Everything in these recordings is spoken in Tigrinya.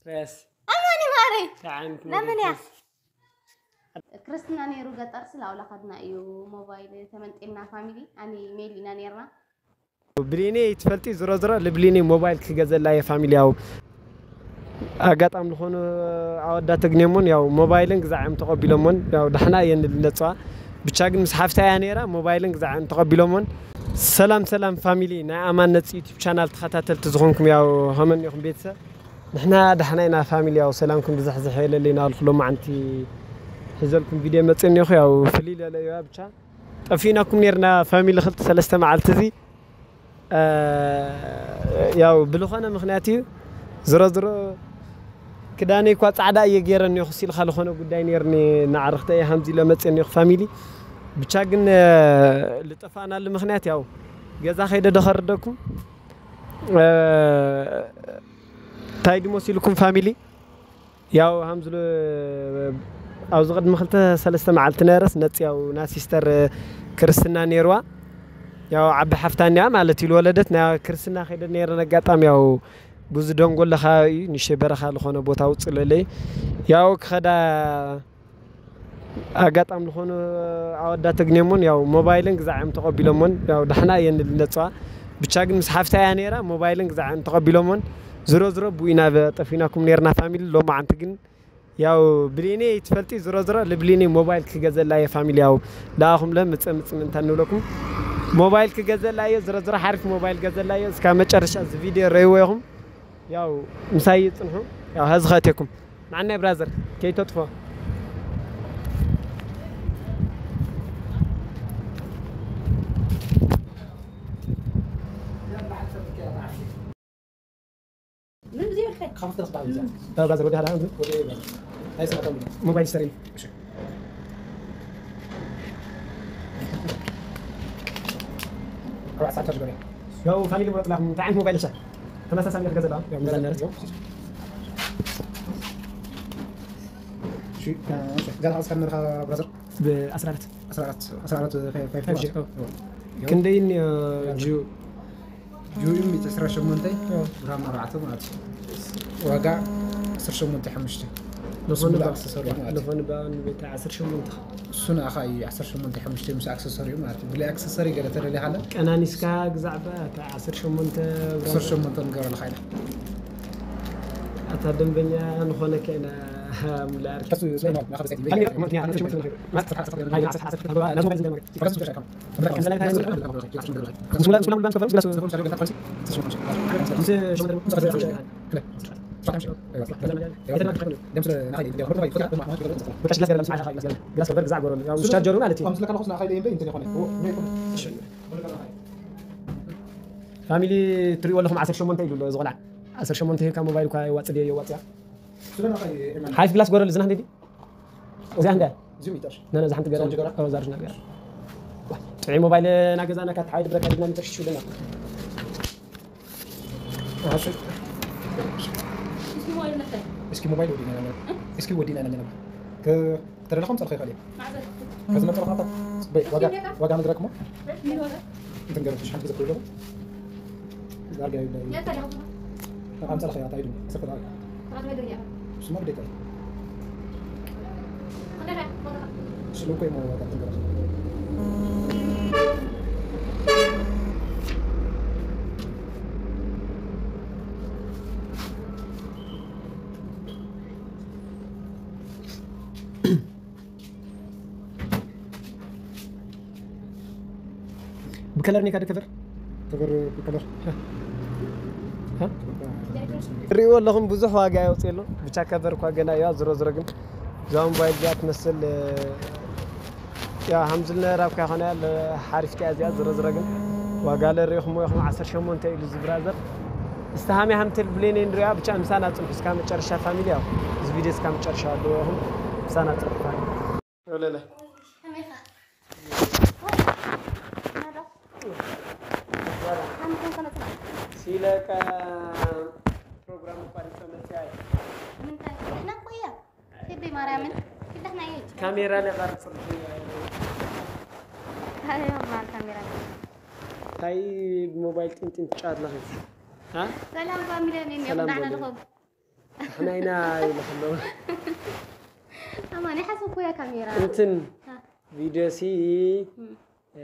ፕሬስ ኣማኒ ማሪ ተዓይንት ለምን እያ? ፕሬስ ክርስትና ነይሩ ገጠር ስለ ኣውላ ከድና እዩ ሞባይል ተመንጢልና ፋሚሊ ኣኒ ሜል ኢና ነርና። ብሊኔ ትፈልጢ ዝሮ ዝሮ ልብሊኔ ሞባይል ክገዘላ እየ ፋሚሊ ያው ኣጋጣሚ ዝኾኑ ኣወዳት ተግኔሞን ያው ሞባይልን ግዛዕም ተቐቢሎሞን ያው ዳሕና እየን ልነፅዋ ብቻ ግን ምስ ሓፍታ እያ ነይራ ሞባይልን ግዛዕም ተቐቢሎሞን ሰላም ሰላም ፋሚሊ ናይ ኣማን ነፂ ዩቲብ ቻናል ተኸታተልቲ ዝኾንኩም ያው ኸመን ኢኹም ቤተሰብ ንሕና ዳሕና ኢና ፋሚሊ ያው ሰላምኩም ብዝሕዝሕ የለለይ ናልኩ ሎማዓንቲ ሒዘልኩም ቪድዮ መፅእ እኒኹ ያው ፍልይ ለለዩዋ ብቻ ጠፊእናኩም ነርና ፋሚሊ ክልተ ሰለስተ መዓልቲ እዚ ያው ብልኾነ ምክንያት እዩ ዝሮ ዝሮ ክዳነይ እኳ ፃዕዳ እየ ገይረ እኒኹ ሲልካ ልኾነ ጉዳይ ነርኒ ንዓርክተ እየ ሃምዚ ኢለ መፅእ እኒኹ ፋሚሊ ብቻ ግን ልጠፋእናሉ ምክንያት ያው ገዛ ከይደ ደኸርደኩም እንታይ ድመሲልኩም ፋሚሊ ያው ሃምዝሉ ኣብዚ ቅድሚ ክልተ ሰለስተ መዓልቲ ነረስ ነፂ ያው ና ሲስተር ክርስትና ነይርዋ ያው ዓቢ ሓፍታ እኒኣ ማለት እዩ ዝወለደት ና ክርስትና ከይደ ነይረን ኣጋጣሚ ያው ብዙ ደንጎለ ከባቢ እዩ ንሸ በረኻ ዝኾነ ቦታ ውፅእ ለለይ ያው ክኸዳ ኣጋጣሚ ዝኾኑ ኣወዳት ተግኔሞን ያው ሞባይልን ግዛዕም ተቐቢሎሞን ያው ዳሕና እየን ልነፅዋ ብቻ ግን ምስ ሓፍታ እያ ነይራ ሞባይልን ግዛዕም ተቐቢሎሞን ዝሮ ዝሮ ብኡ ኢና ጠፊናኩም ነርና ፋሚሊ ሎማዓንቲ ግን ያው ብሊኔ ትፈልጢ ዝሮ ዝሮ ልብሊኔ ሞባይል ክገዘላ እየ ፋሚሊ ያው ለኣኹም ለ ምፀ ምፅ ምንታ ንብለኩም ሞባይል ክገዘላ እየ ዝሮ ዝሮ ሓሪፍ ሞባይል ገዘላ እየ እስካ መጨረሻ እዚ ቪድዮ ረይዎ ኢኹም ያው ምሳይ ይፅንሑ ያው ሀዚ ከእቴኩም ማዓናይ ብራዘር ከይተጥፎ ምን ብዘይ ወልከ ካብ ክልተ ክባል እዛ ብራዘር ወዲ ሃላ ወደ ናይ ስራ ተምዶ ሞባይል ስተሪ ኣርባዕ ሰዓት ቻርጅ ገበያ ያው ፋሚሊ ምረጥ ላኹም እንታይ ዓይነት ሞባይል ልብሳ ተመሳሳሊ ነገር ገዘላ ያው ምዛን ነረት ገዛ ሓስካ ነርካ ብራዘር ብ14 ኣስራ ኣራት ኣስራ ኣራት ፋይቭ ክንደይን ዩ ጁ ሚእቲ ዕስራ ሸሞንተ ብርሃን ኣርባዕተ ማለት እዩ ዋጋ ዓሰርተ ሸሞንተ ሓሙሽተ ዝኾነ ስሙላ ባ- ኣክሰሰሪ ማለት እዩ ዝኾነ ባ ንቤት ዓሰርተ ሸሞንተ እሱ ንኣኻ እዩ ዓሰርተ ሸሞንተ ሓሙሽተ ምስ ኣክሰሰሪ ማለት እዩ ብላይ ኣክሰሰሪ ገለ ተደልያ ሃለ ቀናኒስካ ግዛዕ ባ እታ ዓሰርተ ሸሞንተ ዓሰርተ ሸሞንተ ንገረልካ ኢና ኣታ ደንበኛ ንኾነካ ኢና ምላር እሱ ስለማ ናኸ በሰቲ ቻርጀሩ ማለት እዩ ፋሚሊ ትሪእዎ ኣለኹም ዓሰርተ ሸሞንተ ኢሉ ኣሎ እዚ ቆልዓ ዓሰርተ ሸሞንተ ሂብካ ሞባይል እኳ የዋፅእ ድየ የዋፅያ ሓይፍ ግላስ ጎረሉ ዝና ህንደይ እዚኣ ህንደያ ነነ እዛ ሓንቲ ገራ ዛርጅ ነገር ጥዑይ ሞባይል ናገዛና ካት ሓይድ ብረካ ድግና ምተሽሹ ደና እስኪ ሞባይል ወዲና ነበር እስኪ ወዲና ነበር ተደለኹም ፀርኸ ይኸል ከዚ መፀ ኸታ ዋጋ ምድረክሞ እንትን ገረትሽ ሓንቲ ዘክሩ ዳርጋ ይብለ ኣምፀ ለኸ ያታ ይዱ ሰፈራ ስማ ግዴታ ስሉ እኮ የሞ ዋጋ እንትን ገረትሽ ብከለር ኔካ ደ ከቨር ከበር ብከለር ሪእዎ ኣለኹም ብዙሕ ዋጋ የውፅእ ኣሎ ብቻ ከቨር እኳ ገና እያ ዝሮ ዝሮ ግን እዛ ሞባይል እዚኣ ትመስል ያ ሃምዝል ነራ እኳ ይኾነ ሓሪፍ እያ እዚኣ ዝሮ ዝሮ ግን ዋጋ ለሪእኹም ኢኹም ዓሰርተ ሸሞንተ ኢሉ ዝብራዘር እስቲ ሃመይ ሃምትል ብሌን ንሪኣ ብቻ ምሳና ፅንሑ እስካ መጨረሻ ፋሚሊ ያው እዚ ቪድዮ እስካ መጨረሻ ኣለዎ ኢኹም ምሳና ፅንሑ ፋሚሊ ወለለ ሲለቀ ፕሮግራም ቋሪፀ መፅያ ምንታይ ንሕና እኮ እያ ክቢ ማርያምን ክዳሕና እየ ካሜራ ነቃርፅ ኣዮ ማን ካሜራ እንታይ ብሞባይል ጥንጥን ትጫወት ኣለኺ ሰላም ፋሚሊ ነኝ ሰላም ዳሕና በሉ። ልኹም ንሕና ኢና ኢሉ ከለዉ ኣማን ሓሰብኩያ ካሜራ እንትን ሃ። ቪድዮ ሲ እም። እ፣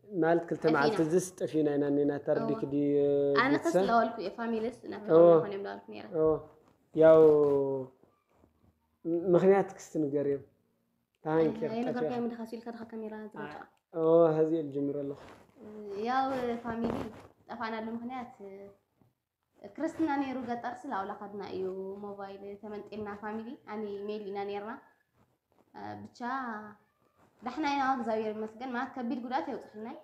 ማለት ክልተ ጠፊእና። መዓልቲ ዝስ ጠፊና ኢና ኔና ተርዲክ እወ። ድዩ ኣነ ቤተሰብ ከስለዋልኩ እየ ፋሚሊስ እወ። ናፍቆ ኾን እዮም ዳልኩ ነይረ እወ። ያው ም- ምክንያት ክስቲ ንገር እዮም ታንኪ የነገርካ ምድኻ ሲልካ ድኻ ካሜራ ዝመጣ ሀዚ ልጅምር ኣለኹ ያው ፋሚሊ ጠፋናሉ ምክንያት ክርስትና ነይሩ ገጠር ስለ ኣውላ ካድና እዩ ሞባይል ተመንጢልና ፋሚሊ ኣኒ ሜል ኢና ነርና ብቻ ዳሕና ኢና እግዚኣብሔር ይመስገን ማለት ከቢድ ጉዳት የውፅሕልናይ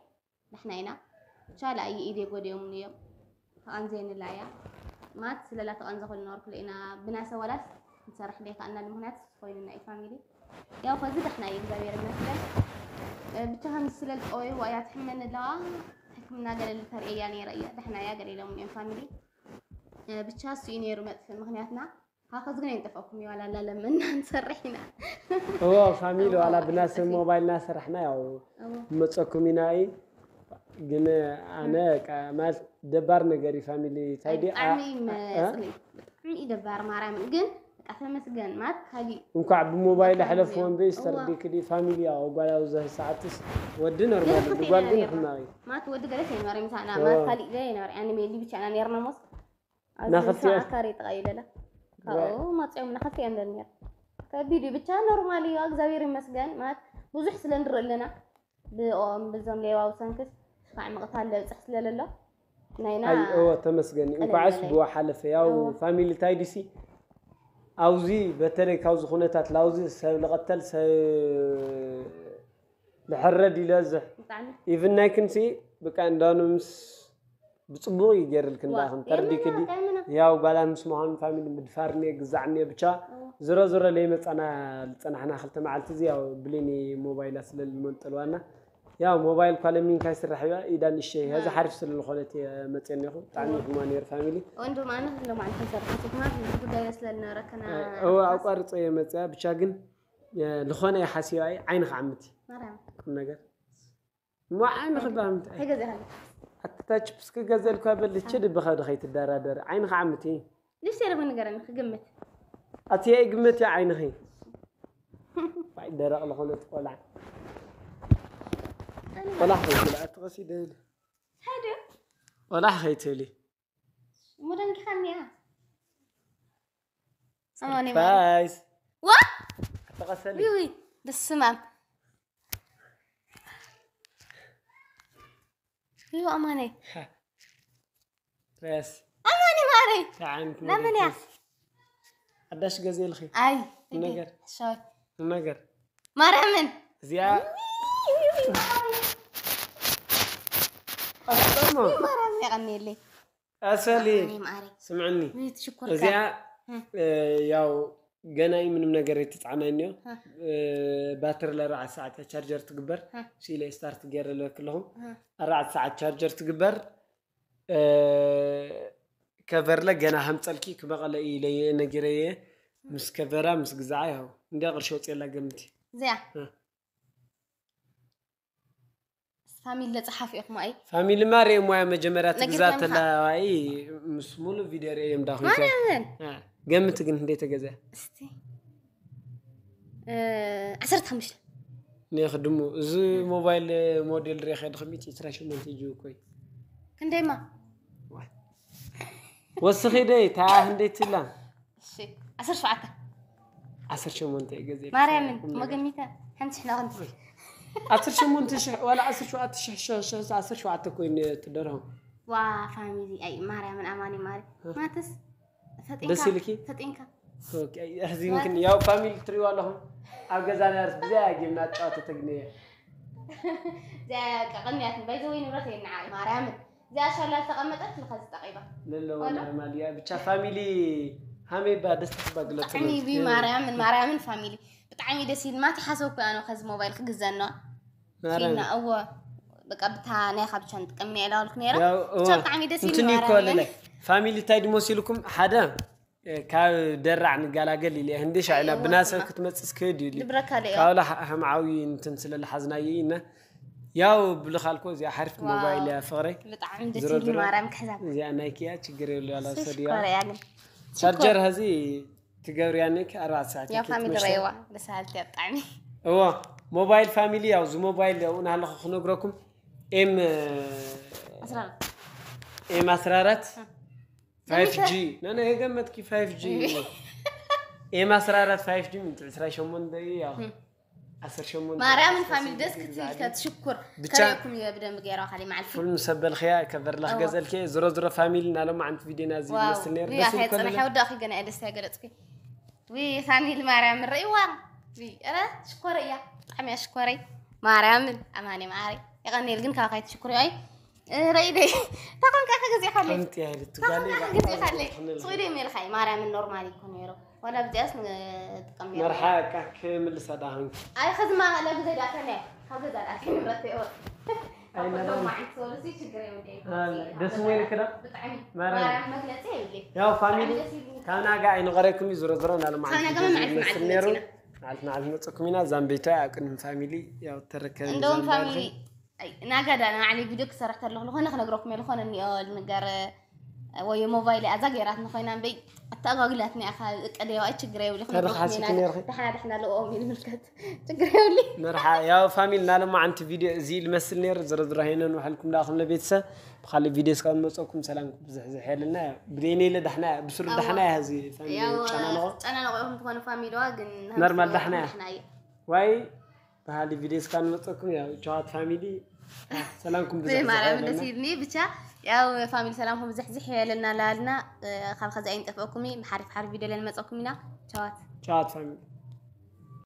ዳሕና ኢና ብቻ ለኣየ ኢደ ጎዲኦምኒ እዮም ተቐንዘየንላ እያ ማለት ስለላ ተቐንዘ ኮሉ ነበርኩለ ኢና ብናሰ ወላስ ንሰርሕ ደይከኣልናሉ ምክንያት ኮይኑና እዩ ፋሚሊ ያው ከዚ ዳሕና እዩ እግዚኣብሔር ይመስገን ብቻ ከም ስለልጠወይዋ እያ ትሕመኒ ኣለዋ ሕክምና ገለ ልተርእያ ነይረ እያ ዳሕና እያ ገለ ኢሎም እዮም ፋሚሊ ብቻ እሱ እዩ ነይሩ መጥፍእ ምክንያትና ካብ ከዚ ግን ኣይንጠፍኣኩም እዩ ዋላ ላለም እና ንሰርሕ ኢና እዎ ፋሚሊ ዋላ ብናሰብ ሞባይል እናሰራሕና ያው ንመፀኩም ኢና እዩ ግን ኣነ በቃ ማለት ደባር ነገር እዩ ፋሚሊ እንታይ ድዩ ብጣዕሚ መፅልኢ ብጣዕሚ እዩ ደባር ማርያም ግን በቃ ተመስገን ማለት ካሊእ እንኳዕ ብሞባይል ኣሕለፍዎም ብእስ ተረዲክ ድዩ ፋሚሊ ያው ጓል ኣብዚ ሰዓትስ ወዲ ኖርማል እዩ ጓል ግን ሕማቕ እዩ ማለት ወዲ ገለስ ኣይነበረ ምሳና ማለት ካሊእ ገለ ኣይነበረ ኣነ ሜሊ ብቻ ኢና ነርና ሞስ ኣብዚ ናኸልቲኦ ኣካሪ ጥቓ እዩ ለላ ካብኡ መፅኦም ናኸልቲኦም ደል ነር ከቢድ እዩ ብቻ ኖርማል እዩ እግዚኣብሔር ይመስገን ማለት ብዙሕ ስለ ንርኢ ኣለና ብኦም ብዞም ሌዋዊ ሰንክስ ሽፋዕ ምቕታል ለብፅሕ ስለለሎ ናይና ኣይ እወ ተመስገን እዩ። እንኳዕስ ብዋ ሓለፈ። ያው ፋሚሊ ታይ ዲሲ ኣውዚ በተለይ ካብዚ ኩነታት ላውዚ ሰብ ልቐተል ሰብ ልሕረድ ይለዝሕ ብጣዕሚ ኢቭን ናይ ክንሲ ብቃ እንዳኑ ምስ ብፅቡቅ እዩ ገይርልክን ዳኽን ተርዲክዲ ያው ጓላ ምስ ምዃኑ ፋሚሊ ምድፋርኒ ግዛዕኒ ብቻ ዝሮ ዝሮ ለይመፃና ዝፀናሕና ክልተ መዓልቲ እዚ ያው ብሌኒ ሞባይላ ስለልመንጠልዋና ያው ሞባይል እኳ ለሚንካ ይስራሕ እዩ ኢዳ ንእሸተይ ሀዚ ሓሪፍ ስለ ዝኾነት እየ መፅአ እኒኹ ብጣዕሚ ይሕማ ነይሩ ፋሚሊ ወንድም ኣነ ሎማዓንቲ ሰርሐትኩማ ጉዳይ ስለ ዝነበረከና እወ ኣቋርፀ እየ መፅኣ ብቻ ግን ዝኾነ እየ ሓሲባ እየ ዓይንኻ ዓምቲ ማርያም ቁም ነገር እሞ ዓይንኺ ባምቲ ተገዚእካ ኣትታ ችፕስ ክገዘልኳ በልቼ ድብኻ ድኸይ ትደራደር ዓይንኻ ዓምቲ ልሽ ተለፎን ንገረኒ ክግምት ኣትየ ግምት እያ ዓይንኺ ዋይ ደረቕ ዝኾነት ቆልዓ ቆልዓ ከይትብል ኣቲ ቀሲደ ኢለ ሓደ ቆልዓ ከይትብሊ እሞ ደንጊኻኒ እያ ሰርፕራይዝ ዋ ኣተቐሰሊ ዊዊ በስማም እዩ ኣማነይ ፕሬስ ኣማኒ ማረይ ተዓንት ናመን እያ ሓዳሽ ገዜ ኢልኺ ኣይ ነገር ሻወይ ነገር ማርያምን እዚኣ ኣስጠሞ ማርያምን የቐንየለይ ኣሰሊ ማረይ ስምዕኒ ቤት ሽኮር እዚኣ እ፣ ያው ገና እዩ ምንም ነገር የተጻዕና እኒዮ ባትሪ ለኣርባዕተ ሰዓት እያ ቻርጀር ትግበር እ። ሲለ ስታርት ገይረ ለክለኹም እ። ኣርባዕተ ሰዓት ቻርጀር ትግበር እ፣ ከቨርለ ገና ሃምፀልኪ ክመቐለ እዩ ኢለ ነጊረየ ምስ ከቨራ ምስ ግዛዓ ያው እንዲያ ቅርሺ ወፅየላ ገምቲ እዚኣ እ። ፋሚሊ ለፀሓፍ ኢኹም ኣይ ፋሚሊ ማ ርእየሞ እያ መጀመርያ ትግዛ ነጊርካዮም ተላ ዋይ ምስ ሙሉ ቪድዮ ርእየም ዳኹም ማርያምን ገምት ግን ክንደይ ተገዘ እስቲ እ፣ ዓሰርተ ሓሙሽተ ንክድሙ እዚ ሞባይል ሞዴል ርኢኸ ድኸም ሚእቲ ዕስራ ሸሞንተ ጅ ኮይ ክንደይማ ወስኺ ደይ ታ ክንደይ ትላ እሺ ዓሰርተ ሸውዓተ ዓሰርተ ሸሞንተ እዩ ገዚአ ማርያምን መገሚተ ሓንቲ ሽሕና ክንት ዓሰርተ ሸሞንተ ሽሕ ዋላ ዓሰርተ ሸውዓተ ሽሕ ሸ- ሸ- ዓሰርተ ሸውዓተ ኮይኑ ትደርሆ ዋ ፋሚሊ ኣይ ማርያምን ኣማኒ ማሪ ማተስ ደስ ፈጢንካ ኢልኪ? ፈጢንካ ኦኬ፣ ሕዚ ግን ያው ፋሚሊ ትሪዋ ኣለኹም ኣብ ገዛና ርስ ብዘይ ኣጌምና ጨዋታ ተግንየ እዚኣ ቀቐንያት ባይዘወይ ንብረት የንዓ ማርያምን እዚኣ ሻላ ዝተቐመጠት ንኸዚ ጠቒባ ለለዎ ዋላ? ኖርማል እያ ብቻ ፋሚሊ ሃመይ ባ ደስ ትባ ግለጽ ብጣዕሚ ቢ ማርያምን ማርያምን ፋሚሊ ብጣዕሚ ደስ ኢል ማቲ ሓሰብኩ ኣነ ከዚ ሞባይል ክግዘኖ ፊና እወ በቃ ብታ ናይ ካብቻ ንጥቀም ና ኢላ ወልኩ ነይራ ያው ብቻ እወ ብጣዕሚ ደስ ኢል እንትን ይኮ ማርያምን ለለ ፋሚሊ እንታይ ድሞ ሲልኩም ሓደ ካብ ደራዕ ንጋላገል ኢለ ህንዲ ሻዕላ እወ፣ ብናሰብ ስማ። ክትመጽእ ስክህድ ኢሉ ድብረካ ለዮ ካብ ላ ሃምዓዊ እንትን ስለ ልሓዝናየ ኢና ያው ብልኻልኮ እዚኣ ሓሪፍ ሞባይል እያ ፍቕረይ ብጣዕሚ ደስ ዝሮ ኢሉ ዝሮ ማርያም ክሕዛ እዚኣ ናይኪያ ችግር የብሉ ያላ ሰድያ ሽኮር እያ ግን ቻርጀር ሀዚ ትገብርያ ነኪ ኣርባዕተ ሰዓት ያው ፋሚሊ ረይዋ ደስ በሃልቲ እያ ብጣዕሚ። እዎ። ሞባይል ፋሚሊ ያው እዚ ሞባይል ያው ናለኹ ክነግረኩም ኤም ኣስራ ኣራት ኤም ኣስራ ኣራት ፋይፍ ጂ ነነ የገመትኪ ፋይፍ ጂ ኤም ኣስራ ኣራት ፋይፍ ጂ ምንት ዕስራ ሸሞንተ ያው ዓሰርተ ሸሞንተ ማርያምን ዓሰርተ ፋሚሊ ሸሞንተ ደስ ክትብል ግዛዕሊ። ከትሽኩር ብቻ- ከሪኩም እየ ብደንብ ገይራ ካሊ መዓልቲ ኩሉ ሰበልኽያ ከበርላኽ እዎ። ገዘልከ ዝሮ ዝሮ ፋሚሊ ናሎም ዓንቲ ቪድዮና እዚ ዋው ይመስል ነይሩ ያ ደስ ኢሉ ከሎ ከይፀነሐ ወዳእኺ ገና እየ ደስታ ገለፅኩ። ዊ ፋሚሊ ማርያም ርእይዋ ዊ ረ ሽኮረ እያ ብጣዕሚ እያ ሽኮረይ ማርያምን ኣማኒ ማሪ የቐኒል ግን ካብ ካይትሽኩሪ ኣይ ረኢደይ ተኾንካ ከግዜ ካለይ ከምቲ ያህል ትጓለ ተኾንካ ከግዜ ካለይ ስዊደ ሜልካይ ማርያምን ኖርማል ይኮ ነይሩ ዋላ ብዚኣስ ንጥቀም ነይሩ መርሓ ቃ ክምልሳ ዳኸንኩ ኣይ ከዚ ማለ ግዜ ዳከነ ካብ ገዛ ዳከ ንብረት ይወ ኣይመዳን ችግር የብለይ ደስ ወይ ክዳ ብጣዕሚ ማርያም። ማርያም መግለፂ የብለይ ያው ፋሚሊ ካብ ናጋ ኣይንቐረኩም እዩ ዝሮ ዝሮ ናለ ካብ ናጋ መዓልቲ መዓልቲ ነይሩ መፂና። መዓልቲ መዓልቲ መፀኩም ኢና ዛምቤታ ኣቅድም ፋሚሊ ያው ተረከብ እንደውም ፋሚሊ ናጋዳ ንባዕለይ ቪድዮ ክሰርሕ ከለኹ ዝኾነ ክነግረኩም እየ ዝኾነ እኒኦ ልንገር ወይ ሞባይል ኣዛ ገይራት ንኮይና ንበይ ኣተኣጓጉላትና ኢኻ እቀደዮ ኣይ ችግር የብሉ ተረኻሲኩ ነርኺ ደሓና ደሓና ልኦም ይልምልከት ችግር የብሉ መርሓ ያው ፋሚሊ ናለማ ዓንቲ ቪድዮ እዚ ልመስል ነይሩ ዝረዝሮ ሃይነን ውሕልኩም ዳኹም ለቤተሰብ ብካሊእ ቪድዮ እስካብ ንመፀኩም ሰላም ብዙሕ ዝሕልና ብደይነ ኢለ ዳሕና ብስሩ ዳሕና እያ እዚ ፋሚሊ ያው ጨናንቆ ጨናንቆ ኢኹም ትኾኑ ፋሚሊዋ ግን ኖርማል ዳሕና እያ። ዳሕና እያ ዋይ ባህሊ ቪድዮ እስካብ ንመፀኩም ያው ጨዋት ፋሚሊ ሰላምኩም ብዙሕ ብማርያም ዝሕልና ደስ ይብኒ ብቻ ያው ፋሚሊ ሰላምኩም ዝሕዝሕ የለና ላልና ካብ ከዚ ኣይንጠፍአኩም ሓሪፍ ሓሪፍ ቪድዮ ለንመፀኩም ኢና ቻዋት ጨዋት ፋሚሊ